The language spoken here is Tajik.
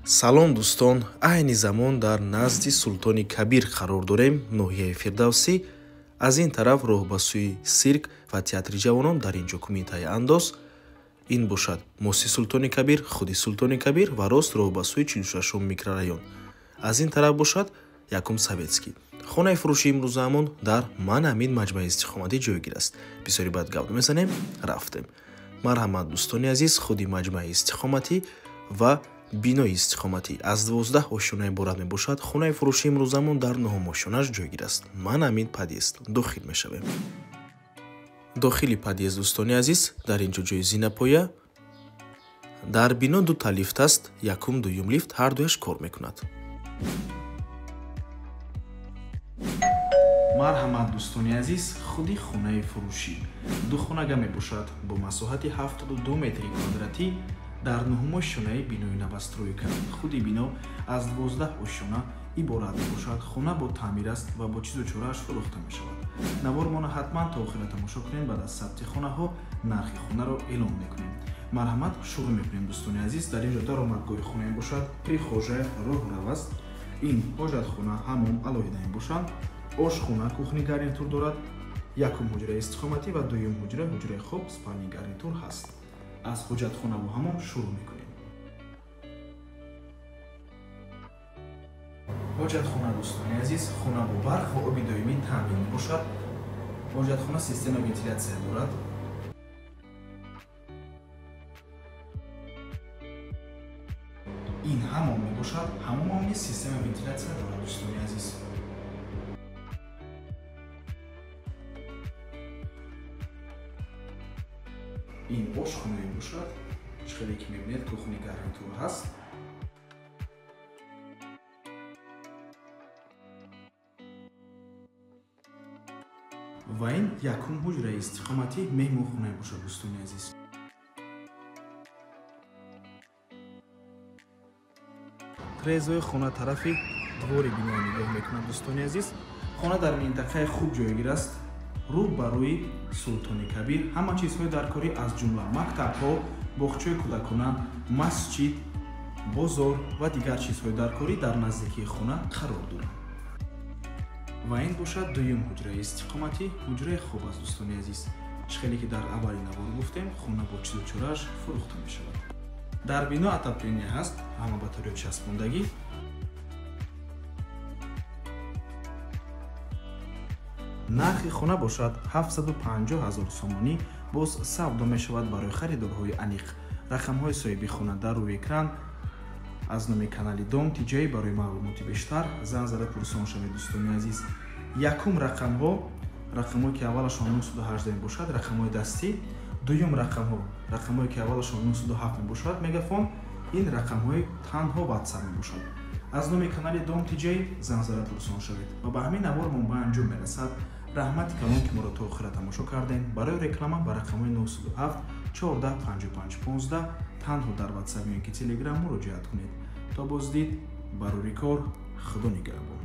Салом дӯстон, айни замон дар назди Султони Кабир қарор дорем, ноҳияи Фирдавсӣ. Аз ин тараф роҳ ба сӯи сирк ва театри ҷавонон, дар ин ҷо кумитаи андоз. Ин бошад моси Султони Кабир, худи Султони Кабир ва рост роҳ ба сӯи 46 микрорайон. Аз ин тараф бошад якум Советский. Хонаи фурӯши имрӯзаамон дар ман ҳамин маҷмӯаи истиқоматӣ ҷойгир аст. Бисёри баъд гап мезанем, рафтем. Марҳамат дӯстони азиз, худи маҷмӯаи истиқоматӣ ва бинои истиқоматӣ аз 12 ошёна иборат мебошад. Хонаи фурӯши имрӯзамон дар 9 ошёнаш ҷойгир аст. Ман ҳамин подъезд дохил мешавем. Дохили подъезд дӯстони азиз, дар ин ҷо ҷои зинапоя. Дар бино дута лифт аст, якум, дуюм лифт ҳар дуяш кор мекунад. Марҳамат дӯстони азиз, худи хонаи фурӯшӣ ду хонага мебошад бо масоҳати 72 метри квадратӣ дар 9 ошёнаи бинои новостройка. Худи бино аз 12 ошёна иборат мебошад. Хона бо таъмир аст ва бо чизу чорааш фурӯхта мешавад. Навормона ҳатман то охира тамошо кунед, баъд аз сабти хонаҳо нархи хонаро эълон мекунем. Марҳамат шурӯъ мекунем дӯстони азиз. Дар ин ҷо даромадгоҳи хона мебошад, прихожая, роҳрав аст. Ин ҳоҷатхона, ҳамом алоҳида мебошанд. Ошхона, кухни гарнитур дорад. Якум ҳуҷраи истиқоматӣ ва дуюм ҳуҷра, ҳуҷраи хоб, спальни гарнитур ҳаст. Аз ҳоҷатхона бо ҳамом шурӯъ мекунем. Ҳоҷатхона дӯстони азиз, хона бо барқ ва оби доимӣ таъмин мебошад. Ҳоҷатхона система вентилятсия дорад. Ин ҳамом мебошад. Ҳамомам низ система вентилятсия дорад дӯстони азиз. Ин ошхона мебошад. Чӣ хеле ки мебинед, кухни гарнитур ҳаст. Ва ин якум ҳуҷраи истиқоматӣ меҳмонхона мебошад дӯстони азиз. Трезои хона тарафи двори бино нигоҳ мекунад дӯстони азиз. Хона дар минтақаи хуб ҷойгир аст, рӯ ба рӯи Султони Кабир. Ҳама чизҳои даркорӣ аз ҷумла мактабҳо, боғчаи кӯдакона, масҷид, бозор ва дигар чизҳои даркорӣ дар наздикии хона қарор доранд. Ва ин бошад дуюм ҳуҷраи истиқоматӣ, ҳуҷраи хоб аст дӯстони азиз. Чӣ хеле ки дар аввали навор гуфтем, хона бо чизу чорааш фурӯхта мешавад. Дар бино отопление ҳаст, ҳама батарея часпондагӣ. Нархи хона бошад 750 000 сомонӣ, боз савдо мешавад барои харидорҳои аниқ. Рақамҳои соҳиби хона дар рӯи экран. Аз номи канали Дом TJ барои маълумоти бештар занг зада пурсон шавед дӯстони азиз. Якум рақамҳо, рақамҳое ки аввалашон 918 мебошад, рақамҳои дастӣ. Дуюм рақамҳо, рақамҳое ки аввалашон 907 мебошад, мегафон. Ин рақамҳои танҳо WhatsApp мебошад. Аз номи канали Дом TJ занг зада пурсон шавед. Ва ба ҳамин навормон ба анҷом мерасад. Раҳмати калон ки моро то охира тамошо кардем. Барои реклама ба рақамҳои 907 14 55 15 танҳо дар WhatsApp ё ки Telegram муроҷиат кунед. То боздид, барори кор, Худо нигаҳбон.